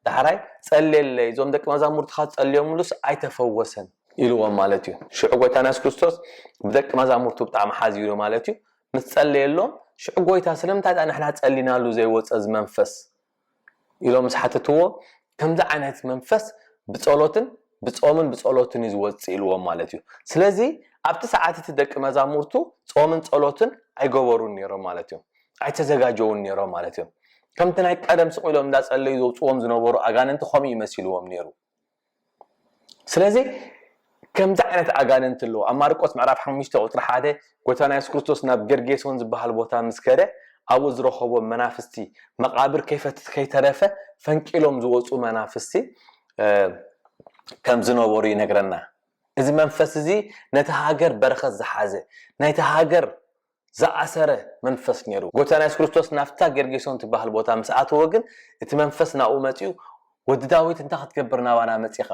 ዳሕራይ ጸልየለይ፣ እዞም ደቂ መዛሙርትኻ ጸልዮምሉስ ኣይተፈወሰን ኢልዎም ማለት እዩ። ሽዑ ጎይታና የሱስ ክርስቶስ ብደቂ መዛሙርቱ ብጣዕሚ ሓዚኑ ማለት እዩ። ምስ ጸለየሎም ሽዑ ጎይታ ስለምንታይ ደኣ ንሕና ጸሊናሉ ዘይወጸ እዚ መንፈስ ኢሎም ምስ ሓተትዎ ከምዚ ዓይነት መንፈስ ብጸሎትን ብጾምን ብጸሎትን እዩ ዝወጽእ ኢልዎም ማለት እዩ። ስለዚ ኣብቲ ሰዓት እቲ ደቂ መዛሙርቱ ጾምን ጸሎትን ኣይገበሩን ነይሮም ማለት እዩ። ኣይተዘጋጀውን ነይሮም ማለት እዩ። ከምቲ ናይ ቀደም ስቕ ኢሎም እንዳጸለዩ ዘውፅዎም ዝነበሩ ኣጋንንቲ ከምኡ ይመሲልዎም ነይሩ። ስለዚ ከምዚ ዓይነት ኣጋንንቲ ኣለዎ። ኣብ ማርቆስ ምዕራፍ ሓሙሽተ ቁፅሪ ሓደ ጎይታና የሱስ ክርስቶስ ናብ ጌርጌሶን ዝበሃል ቦታ ምስ ከደ ኣብኡ ዝረኸቦም መናፍስቲ መቓብር ከይፈትት ከይተረፈ ፈንቂሎም ዝወፁ መናፍስቲ ከም ዝነበሩ ይነግረና። እዚ መንፈስ እዚ ነቲ ሃገር በረኸት ዝሓዘ ናይቲ ሃገር ዝኣሰረ መንፈስ ነይሩ። ጎይታና የሱስ ክርስቶስ ናብታ ጌርጌሶን ትበሃል ቦታ ምስ ኣተወ ግን እቲ መንፈስ ናብኡ መፂኡ ወዲ ዳዊት እንታይ ክትገብር ናባና መፂኻ?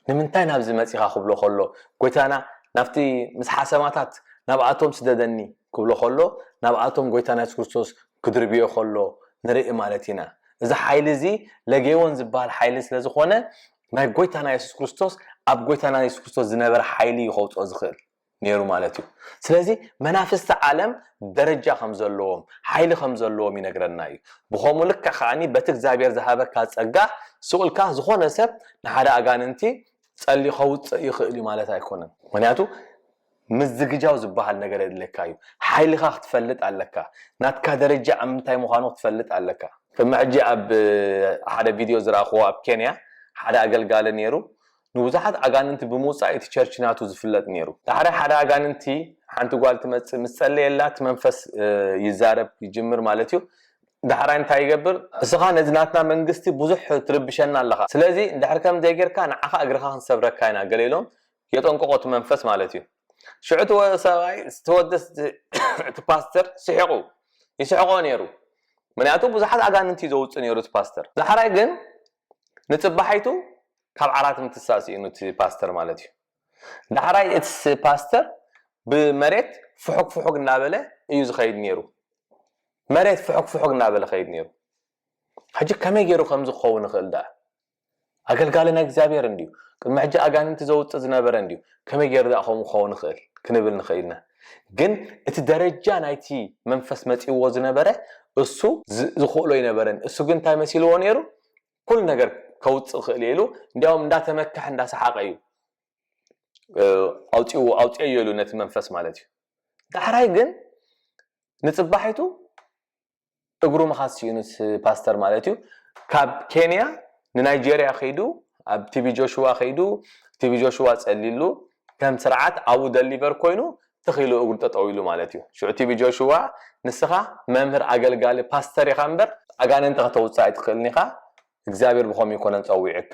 ንምንታይ ናብዚ መፂኻ ክብሎ ከሎ ጎይታና ናብቲ ምስ ሓሰማታት ናብኣቶም ስደደኒ ክብሎ ከሎ ናብኣቶም ጎይታና የሱስ ክርስቶስ ክድርብዮ ከሎ ንርኢ ማለት ኢና። እዚ ሓይሊ እዚ ለጌዎን ዝበሃል ሓይሊ ስለ ዝኾነ ናይ ጎይታና የሱስ ክርስቶስ ኣብ ጎይታና የሱስ ክርስቶስ ዝነበረ ሓይሊ እዩ ከውፅኦ ዝኽእል ነይሩ ማለት እዩ። ስለዚ መናፍስቲ ዓለም ደረጃ ከም ዘለዎም ሓይሊ ከም ዘለዎም ይነግረና እዩ። ብኸምኡ ልክዕ ከዓኒ በቲ እግዚኣብሔር ዝሃበካ ጸጋ ስቕ ኢልካ ዝኾነ ሰብ ንሓደ ኣጋንንቲ ጸሊ ከውፅእ ይኽእል እዩ ማለት ኣይኮነን። ምክንያቱ ምዝግጃው ዝበሃል ነገር የድለካ እዩ። ሓይልኻ ክትፈልጥ ኣለካ። ናትካ ደረጃ ኣብ ምንታይ ምዃኑ ክትፈልጥ ኣለካ። ቅድሚ ሕጂ ኣብ ሓደ ቪድዮ ዝረኣኽዎ ኣብ ኬንያ ሓደ ኣገልጋሊ ነይሩ። ንብዙሓት ኣጋንንቲ ብምውፃእ እቲ ቸርች ናቱ ዝፍለጥ ነይሩ። ዳሕራይ ሓደ ኣጋንንቲ ሓንቲ ጓል ትመፅእ ምስ ጸለየላ እቲ መንፈስ ይዛረብ ይጅምር ማለት እዩ። ዳሕራይ እንታይ ይገብር? እስኻ ነዚ ናትና መንግስቲ ብዙሕ ትርብሸና ኣለኻ፣ ስለዚ እንድሕር ከም ዘይጌርካ ንዓኻ እግርኻ ክንሰብረካ ኢና ገለ ኢሎም የጠንቅቖ እቲ መንፈስ ማለት እዩ። ሽዑ እቲ ወ- ሰብኣይ ዝተወደስ እቲ ፓስተር ስሒቑ ይስሕቆ ነይሩ። ምክንያቱ ብዙሓት ኣጋንንቲ እዩ ዘውፅእ ነይሩ እቲ ፓስተር። ዳሕራይ ግን ንፅባሒቱ ካብ ዓራት ምትሳእ ስኢኑ እቲ ፓስተር ማለት እዩ። ዳሕራይ እቲ ፓስተር ብመሬት ፍሑግ ፍሑግ እናበለ እዩ ዝኸይድ ነይሩ። መሬት ፍሑግ ፍሑግ እናበለ ኸይድ ነይሩ። ሕጂ ከመይ ገይሩ ከምዚ ክኸውን ይኽእል ደኣ? ኣገልጋሊ ናይ እግዚኣብሔር እንድዩ። ቅድሚ ሕጂ ኣጋንንቲ ዘውፅእ ዝነበረ እንድዩ። ከመይ ገይሩ ደኣ ከምኡ ክኸውን ይኽእል ክንብል ንኽእል ኢና። ግን እቲ ደረጃ ናይቲ መንፈስ መፂእዎ ዝነበረ እሱ ዝ- ዝኽእሎ ኣይነበረን። እሱ ግን እንታይ መሲልዎ ነይሩ? ኩሉ ነገር ከውፅእ ይኽእል እየ ኢሉ እንዲያውም እንዳተመከሐ እንዳሰሓቐ እዩ ኣውፅኡ ኣውፅኤዮ ኢሉ ነቲ መንፈስ ማለት እዩ። ዳሕራይ ግን ንፅባሒቱ እግሩ ምኻድ ስኢኑ እቲ ፓስተር ማለት እዩ። ካብ ኬንያ ንናይጄርያ ከይዱ ኣብ ቲቪ ጆሽዋ ከይዱ ቲቪ ጆሽዋ ፀሊሉ ከም ስርዓት ኣብኡ ደሊቨር ኮይኑ ትኺሉ እግሩ ጠጠው ኢሉ ማለት እዩ። ሽዑ ቲቪ ጆሽዋ ንስኻ መምህር ኣገልጋሊ ፓስተር ኢኻ እምበር ኣጋንንቲ ከተውፅእ ኣይትኽእልን ኢኻ፣ እግዚኣብሔር ብኸምኡ ይኮነን ፀዊዕካ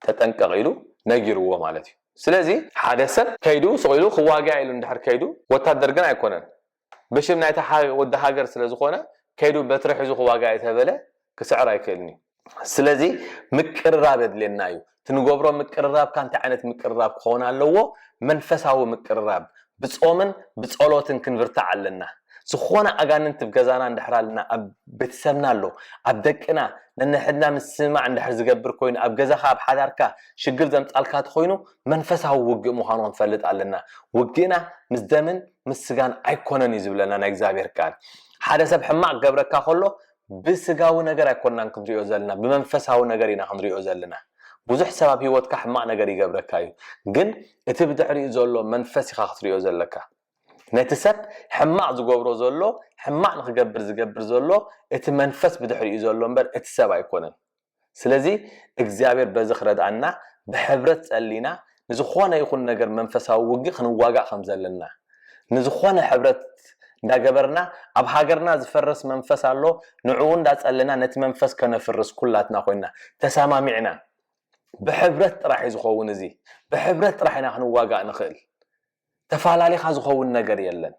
ተጠንቀቕ ኢሉ ነጊርዎ ማለት እዩ። ስለዚ ሓደ ሰብ ከይዱ ስቕ ኢሉ ክዋጋ ኢሉ እንድሕር ከይዱ ወታደር ግን ኣይኮነን። ብሽም ናይቲ ወዲ ሃገር ስለ ዝኾነ ከይዱ በትሪ ሒዙ ክዋጋ የተበለ ክስዕር ኣይክእልን እዩ። ስለዚ ምቅርራብ የድልየና እዩ። እቲ ንገብሮ ምቅርራብካ እንታይ ዓይነት ምቅርራብ ክኸውን ኣለዎ? መንፈሳዊ ምቅርራብ ብጾምን ብጸሎትን ክንብርታዕ ኣለና። ዝኾነ ኣጋንንቲ ኣብ ገዛና እንድሕር ኣለና ኣብ ቤተሰብና ኣሎ ኣብ ደቅና ነንሕድና ምስማዕ እንድሕር ዝገብር ኮይኑ ኣብ ገዛኻ ኣብ ሓዳርካ ሽግር ዘምጻልካ ተኾይኑ መንፈሳዊ ውግእ ምዃኑ ክንፈልጥ ኣለና። ውግእና ምስ ደምን ምስ ስጋን ኣይኮነን እዩ ዝብለና ናይ እግዚኣብሔር ቃል። ሓደ ሰብ ሕማቕ ክገብረካ ከሎ ብስጋዊ ነገር ኣይኮናን ክንሪኦ ዘለና፣ ብመንፈሳዊ ነገር ኢና ክንሪኦ ዘለና። ብዙሕ ሰብ ኣብ ህይወትካ ሕማቕ ነገር ይገብረካ እዩ፣ ግን እቲ ብድሕሪኡ ዘሎ መንፈስ ኢኻ ክትሪኦ ዘለካ። ነቲ ሰብ ሕማቕ ዝገብሮ ዘሎ፣ ሕማቕ ንክገብር ዝገብር ዘሎ እቲ መንፈስ ብድሕሪኡ ዘሎ እምበር እቲ ሰብ ኣይኮነን። ስለዚ እግዚኣብሔር በዚ ክረድኣና ብሕብረት ጸሊና ንዝኾነ ይኹን ነገር መንፈሳዊ ውግእ ክንዋጋእ ከም ዘለና፣ ንዝኾነ ሕብረት እንዳገበርና ኣብ ሃገርና ዝፈርስ መንፈስ ኣሎ፣ ንዕኡ እንዳጸለና ነቲ መንፈስ ከነፍርስ ኩላትና ኮይና ተሰማሚዕና ብሕብረት ጥራሕ እዩ ዝኸውን። እዚ ብሕብረት ጥራሕ ኢና ክንዋጋእ ንኽእል። ተፋላሊኻ ዝኸውን ነገር የለን።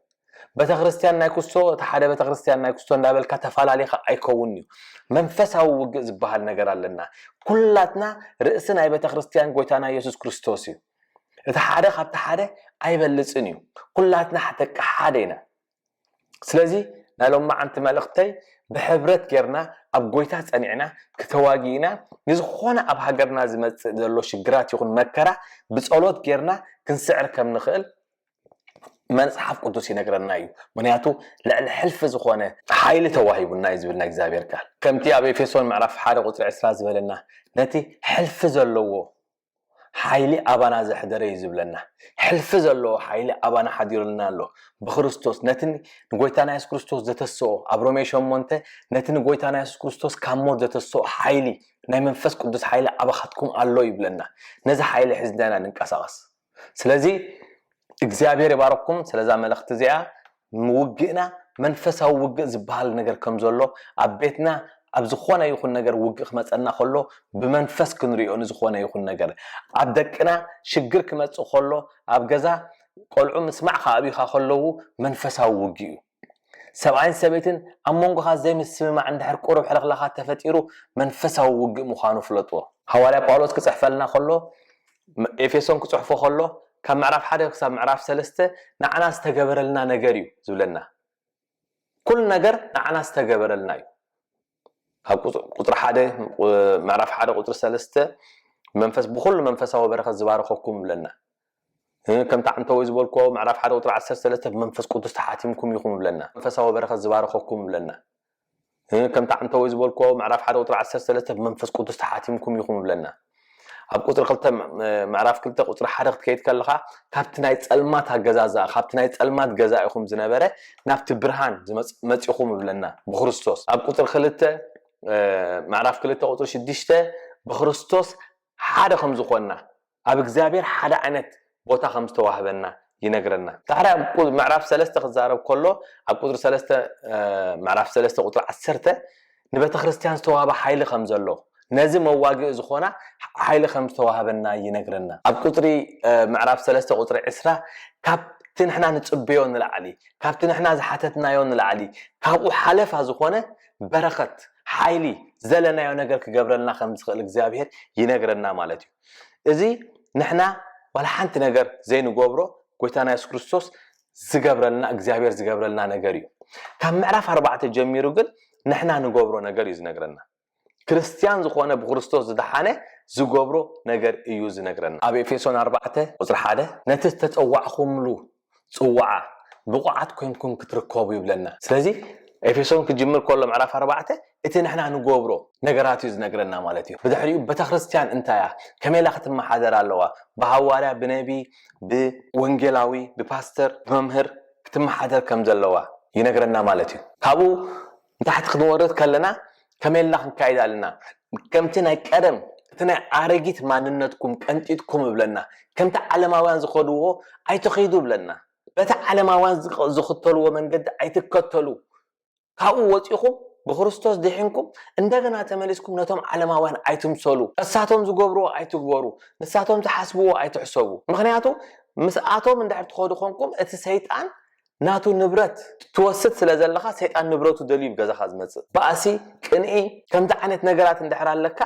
ቤተክርስትያን ናይ ኩስቶ፣ እቲ ሓደ ቤተክርስትያን ናይ ኩስቶ እንዳበልካ ተፋላሊኻ ኣይከውን እዩ። መንፈሳዊ ውግእ ዝበሃል ነገር ኣለና። ኩላትና ርእሲ ናይ ቤተክርስትያን ጎይታና ኢየሱስ ክርስቶስ እዩ። እቲ ሓደ ካብቲ ሓደ ኣይበልጽን እዩ። ኩላትና ደቂ ሓደ ኢና። ስለዚ ናይ ሎማዓንቲ መልእኽተይ ብሕብረት ጌርና ኣብ ጎይታ ጸኒዕና ክተዋጊእና ንዝኾነ ኣብ ሃገርና ዝመጽእ ዘሎ ሽግራት ይኹን መከራ ብጸሎት ጌርና ክንስዕር ከም ንኽእል መጽሓፍ ቅዱስ ይነግረና እዩ። ምክንያቱ ልዕሊ ሕልፊ ዝኾነ ሓይሊ ተዋሂቡና እዩ ዝብል ናይ እግዚኣብሔር ቃል። ከምቲ ኣብ ኤፌሶን ምዕራፍ ሓደ ቁጽሪ ዕስራ ዝበለና ነቲ ሕልፊ ዘለዎ ሓይሊ ኣባና ዘሕደረ እዩ ዝብለና። ሕልፊ ዘለዎ ሓይሊ ኣባና ሓዲሩልና ኣሎ ብክርስቶስ። ነቲ ንጎይታና የሱስ ክርስቶስ ዘተስኦ ኣብ ሮሜ ሸሞንተ ነቲ ንጎይታና የሱስ ክርስቶስ ካብ ሞት ዘተስኦ ሓይሊ ናይ መንፈስ ቅዱስ ሓይሊ ኣባኻትኩም ኣሎ ይብለና። ነዚ ሓይሊ ሒዝና ኢና ንንቀሳቐስ። ስለዚ እግዚኣብሔር ይባረኩም ስለዛ መልእኽቲ እዚኣ። ውግእና መንፈሳዊ ውግእ ዝበሃል ነገር ከም ዘሎ ኣብ ቤትና ኣብ ዝኾነ ይኹን ነገር ውግእ ክመፀና ከሎ ብመንፈስ ክንሪኦ ንዝኾነ ይኹን ነገር ኣብ ደቅና ሽግር ክመፅእ ከሎ ኣብ ገዛ ቆልዑ ምስማዕ ከኣብዩኻ ከለዉ መንፈሳዊ ውግእ እዩ። ሰብኣይን ሰበይትን ኣብ መንጎኻ ዘይምስምማዕ እንድሕር ቁሩብ ሕልኽላኻት ተፈጢሩ መንፈሳዊ ውግእ ምዃኑ ፍለጥዎ። ሃዋርያ ጳውሎስ ክፅሕፈልና ከሎ ኤፌሶን ክፅሕፎ ከሎ ካብ ምዕራፍ ሓደ ክሳብ ምዕራፍ ሰለስተ ንዓና ዝተገበረልና ነገር እዩ ዝብለና። ኩሉ ነገር ንዓና ዝተገበረልና እዩ። ካብ ቁፅሪ ሓደ ምዕራፍ ሓደ ቁፅሪ ሰለስተ መንፈስ ብኩሉ መንፈሳዊ በረኸት ዝባረኸኩም ይብለና። ከምቲ ዓንተወይ ዝበልክዎ ምዕራፍ ሓደ ቁፅሪ ዓሰርተ ሰለስተ ብመንፈስ ቅዱስ ተሓቲምኩም ኢኹም ይብለና። መንፈሳዊ በረኸት ዝባረኸኩም ይብለና። ከምቲ ዓንተወይ ዝበልክዎ ምዕራፍ ሓደ ቁፅሪ ዓሰርተ ሰለስተ ብመንፈስ ቅዱስ ተሓቲምኩም ኢኹም ይብለና። ኣብ ቁፅሪ ክልተ ምዕራፍ ክልተ ቁፅሪ ሓደ ክትከይድ ከለኻ ካብቲ ናይ ፀልማት ኣገዛዝኣ ካብቲ ናይ ፀልማት ገዛ ኢኹም ዝነበረ ናብቲ ብርሃን መፂኹም ይብለና ብክርስቶስ። ኣብ ቁፅሪ ክልተ ምዕራፍ ክልተ ቁፅሪ ሽዱሽተ ብክርስቶስ ሓደ ከም ዝኾንና ኣብ እግዚኣብሔር ሓደ ዓይነት ቦታ ከም ዝተዋህበና ይነግረና። ዳሕሪ ኣብ ምዕራፍ ሰለስተ ክዛረብ ከሎ ኣብ ቁፅሪ ሰለስተ ምዕራፍ ሰለስተ ቁፅሪ ዓሰርተ ንቤተ ክርስቲያን ዝተዋህበ ሓይሊ ከም ዘሎ ነዚ መዋግኢ ዝኾና ሓይሊ ከም ዝተዋህበና ይነግረና። ኣብ ቁፅሪ ምዕራፍ ሰለስተ ቁፅሪ ዕስራ ካብቲ ንሕና ንፅበዮ ንላዕሊ ካብቲ ንሕና ዝሓተትናዮ ንላዕሊ ካብኡ ሓለፋ ዝኾነ በረኸት ሓይሊ ዘለናዮ ነገር ክገብረልና ከም ዝኽእል እግዚኣብሔር ይነግረና ማለት እዩ። እዚ ንሕና ዋላ ሓንቲ ነገር ዘይንገብሮ ጎይታና የሱስ ክርስቶስ ዝገብረልና እግዚኣብሔር ዝገብረልና ነገር እዩ። ካብ ምዕራፍ ኣርባዕተ ጀሚሩ ግን ንሕና ንገብሮ ነገር እዩ ዝነግረና። ክርስትያን ዝኾነ ብክርስቶስ ዝደሓነ ዝገብሮ ነገር እዩ ዝነግረና። ኣብ ኤፌሶን ኣርባዕተ ቁፅሪ ሓደ ነቲ ዝተፀዋዕኹምሉ ፅዋዓ ብቑዓት ኮይንኩም ክትርከቡ ይብለና። ስለዚ ኤፌሶን ክጅምር ከሎ ምዕራፍ ኣርባዕተ እቲ ንሕና ንገብሮ ነገራት እዩ ዝነግረና ማለት እዩ። ብድሕሪኡ ቤተክርስትያን እንታይ እያ፣ ከመይ ኢላ ክትመሓደር ኣለዋ፣ ብሃዋርያ፣ ብነቢ፣ ብወንጌላዊ፣ ብፓስተር፣ ብመምህር ክትመሓደር ከም ዘለዋ ይነግረና ማለት እዩ። ካብኡ ንታሕቲ ክንወርድ ከለና ከመይ ኢልና ክንካይድ ኣለና? ከምቲ ናይ ቀደም እቲ ናይ ኣረጊት ማንነትኩም ቀንጢጥኩም እብለና። ከምቲ ዓለማውያን ዝኸድዎ ኣይትኺዱ እብለና። በቲ ዓለማውያን ዝኽተልዎ መንገዲ ኣይትከተሉ። ካብኡ ወፂኹም ብክርስቶስ ድሒንኩም እንደገና ተመሊስኩም ነቶም ዓለማውያን ኣይትምሰሉ። እሳቶም ዝገብርዎ ኣይትግበሩ፣ ንሳቶም ዝሓስብዎ ኣይትሕሰቡ። ምክንያቱ ምስኣቶም እንድሕር ትኸዱ ኮንኩም እቲ ሰይጣን ናቱ ንብረት ትወስድ ስለ ዘለኻ ሰይጣን ንብረቱ ደልዩ ገዛኻ ዝመፅእ ባእሲ ቅንኢ ከምዚ ዓይነት ነገራት እንድሕር ኣለካ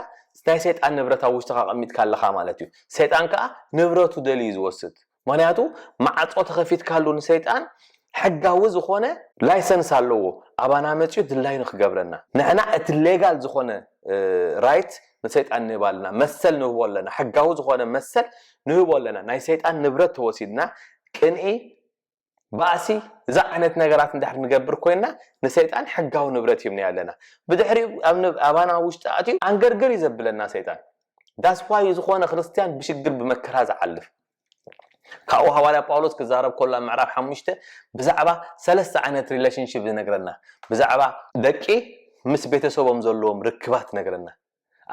ናይ ሰይጣን ንብረት ኣብ ውሽጥኻ ቀሚጥካ ኣለኻ ማለት እዩ። ሰይጣን ከዓ ንብረቱ ደልዩ ዝወስድ ምክንያቱ ማዕፆ ተኸፊትካሉ ንሰይጣን ሕጋዊ ዝኾነ ላይሰንስ ኣለዎ ኣባና መፅኡ ድላይ ንክገብረና ንሕና እቲ ሌጋል ዝኾነ ራይት ንሰይጣን ንህብ ኣለና መሰል ንህቦ ኣለና ሕጋዊ ዝኾነ መሰል ንህቦ ኣለና ናይ ሰይጣን ንብረት ተወሲድና ቅንኢ ባእሲ፣ እዚ ዓይነት ነገራት እንድሕር ንገብር ኮይና፣ ንሰይጣን ሕጋዊ ንብረት ሂብና ኣለና። ብድሕሪኡ ኣብ ንብ- ኣባና ውሽጢ ኣትዩ ኣንገርግር እዩ ዘብለና ሰይጣን። That's why ዝኾነ ክርስትያን ብሽግር ብመከራ ዝዓልፍ። ካብኡ ሃዋርያ ጳውሎስ ክዛረብ ከሎ ኣብ ምዕራፍ ሓሙሽተ ብዛዕባ ሰለስተ ዓይነት ሪሌሽንሽፕ ዝነግረና፣ ብዛዕባ ደቂ ምስ ቤተሰቦም ዘለዎም ርክባት ነግረና።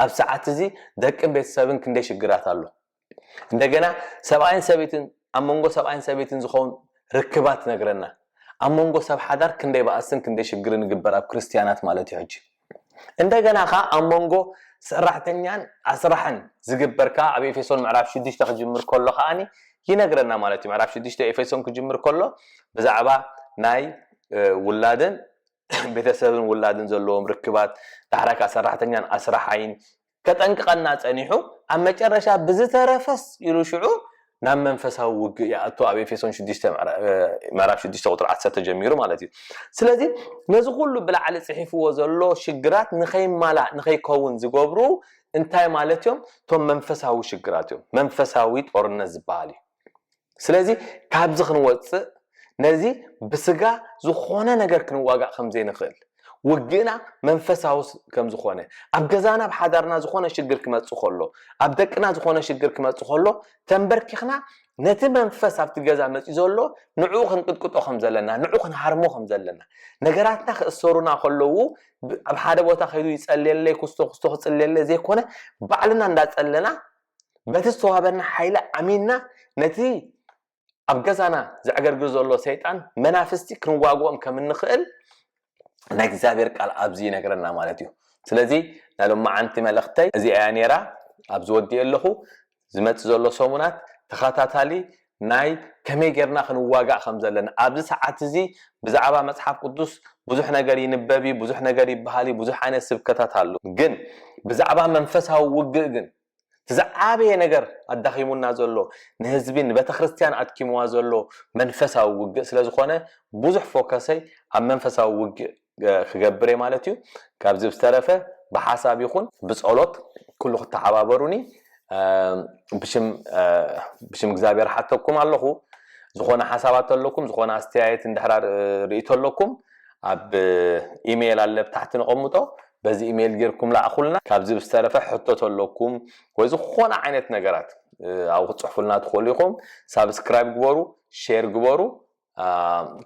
ኣብ ሰዓት እዚ ደቅን ቤተሰብን ክንደይ ሽግራት ኣሎ። እንደገና ሰብኣይን ሰበይትን፣ ኣብ መንጎ ሰብኣይን ሰበይትን ዝኸውን ርክባት ነግረና። ኣብ መንጎ ሰብ ሓዳር ክንደይ ባእስን ክንደይ ሽግርን ይግበር ኣብ ክርስትያናት ማለት እዩ። ሕጂ እንደገና ኸዓ ኣብ መንጎ ሰራሕተኛን ኣስራሕን ዝግበር ከዓ ኣብ ኤፌሶን ምዕራፍ ሽዱሽተ ክጅምር ከሎ ከዓኒ ይነግረና ማለት እዩ። ምዕራፍ ሽዱሽተ ኤፌሶን ክጅምር ከሎ ብዛዕባ ናይ ውላድን ቤተሰብን ውላድን ዘለዎም ርክባት፣ ዳሕራይ ከዓ ሰራሕተኛን ኣስራሓይን ከጠንቅቐና ፀኒሑ፣ ኣብ መጨረሻ ብዝተረፈስ ኢሉ ሽዑ ናብ መንፈሳዊ ውግእ ይኣቱ ኣብ ኤፌሶን ሽዱሽተ ምዕራፍ ሽዱሽተ ቁፅሪ ዓሰርተ ጀሚሩ ማለት እዩ። ስለዚ ነዚ ኩሉ ብላዕሊ ፅሒፍዎ ዘሎ ሽግራት ንኸይማላእ ንኸይከውን ዝገብሩ እንታይ ማለት እዮም? እቶም መንፈሳዊ ሽግራት እዮም። መንፈሳዊ ጦርነት ዝበሃል እዩ። ስለዚ ካብዚ ክንወፅእ ነዚ ብስጋ ዝኾነ ነገር ክንዋጋእ ከም ዘይንኽእል፣ ውግእና መንፈሳዊ ከም ዝኾነ፣ ኣብ ገዛና ኣብ ሓዳርና ዝኾነ ሽግር ክመፅእ ከሎ፣ ኣብ ደቅና ዝኾነ ሽግር ክመፅእ ከሎ ተንበርኪኽና ነቲ መንፈስ ኣብቲ ገዛ መፂኡ ዘሎ ንዕኡ ክንቅጥቅጦ ከም ዘለና፣ ንዕኡ ክንሃርሞ ከም ዘለና፣ ነገራትና ክእሰሩና ከለዉ ኣብ ሓደ ቦታ ከይዱ ይፀልየለይ ክስቶ ክስቶ ክፅልየለይ ዘይኮነ ባዕልና እንዳፀለና በቲ ዝተዋህበና ሓይሊ ኣሚንና ነቲ ኣብ ገዛና ዘዕገርግር ዘሎ ሰይጣን መናፍስቲ ክንዋግኦም ከም እንኽእል ናይ እግዚኣብሔር ቃል ኣብዚ ይነግረና ማለት እዩ። ስለዚ ናይ ሎማዓንቲ መልእኽተይ እዚኣ እያ ነይራ። ኣብዚ ወዲኤ ኣለኹ። ዝመፅእ ዘሎ ሰሙናት ተኸታታሊ ናይ ከመይ ጌርና ክንዋጋእ ከም ዘለና ኣብዚ ሰዓት እዚ ብዛዕባ መፅሓፍ ቅዱስ ብዙሕ ነገር ይንበብ እዩ፣ ብዙሕ ነገር ይበሃል እዩ፣ ብዙሕ ዓይነት ስብከታት ኣሎ። ግን ብዛዕባ መንፈሳዊ ውግእ ግን እቲ ዝዓበየ ነገር ኣዳኺሙና ዘሎ ንህዝቢ ንቤተክርስትያን ኣድኪምዋ ዘሎ መንፈሳዊ ውግእ ስለዝኾነ ብዙሕ ፎከሰይ ኣብ መንፈሳዊ ውግእ ክገብር እየ ማለት እዩ። ካብዚ ብዝተረፈ ብሓሳብ ይኹን ብፀሎት ኩሉ ክተሓባበሩኒ ብሽም እግዚኣብሔር ሓተኩም ኣለኹ። ዝኾነ ሓሳባት ኣለኩም፣ ዝኾነ ኣስተያየት እንድሕራ ርእይቶ ኣለኩም ኣብ ኢሜይል ኣለ ብታሕቲ ንቐምጦ፣ በዚ ኢሜይል ጌርኩም ለኣኹልና። ካብዚ ብዝተረፈ ሕቶ ተለኩም ወይ ዝኾነ ዓይነት ነገራት ኣብኡ ክትፅሕፉልና ትኽእሉ ኢኹም። ሳብስክራይብ ግበሩ፣ ሼር ግበሩ።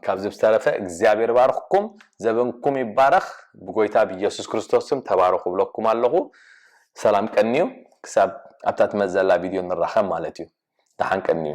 ካብዚ ብዝተረፈ እግዚኣብሔር ባርኽኩም፣ ዘበንኩም ይባረኽ። ብጎይታ ብኢየሱስ ክርስቶስ ስም ተባረኹ ብለኩም ኣለኹ። ሰላም ቀንዩ። ክሳብ ኣብታ ትመጽእ ዘላ ቪድዮ ንራኸብ ማለት እዩ። ደሓን ቀንዩ።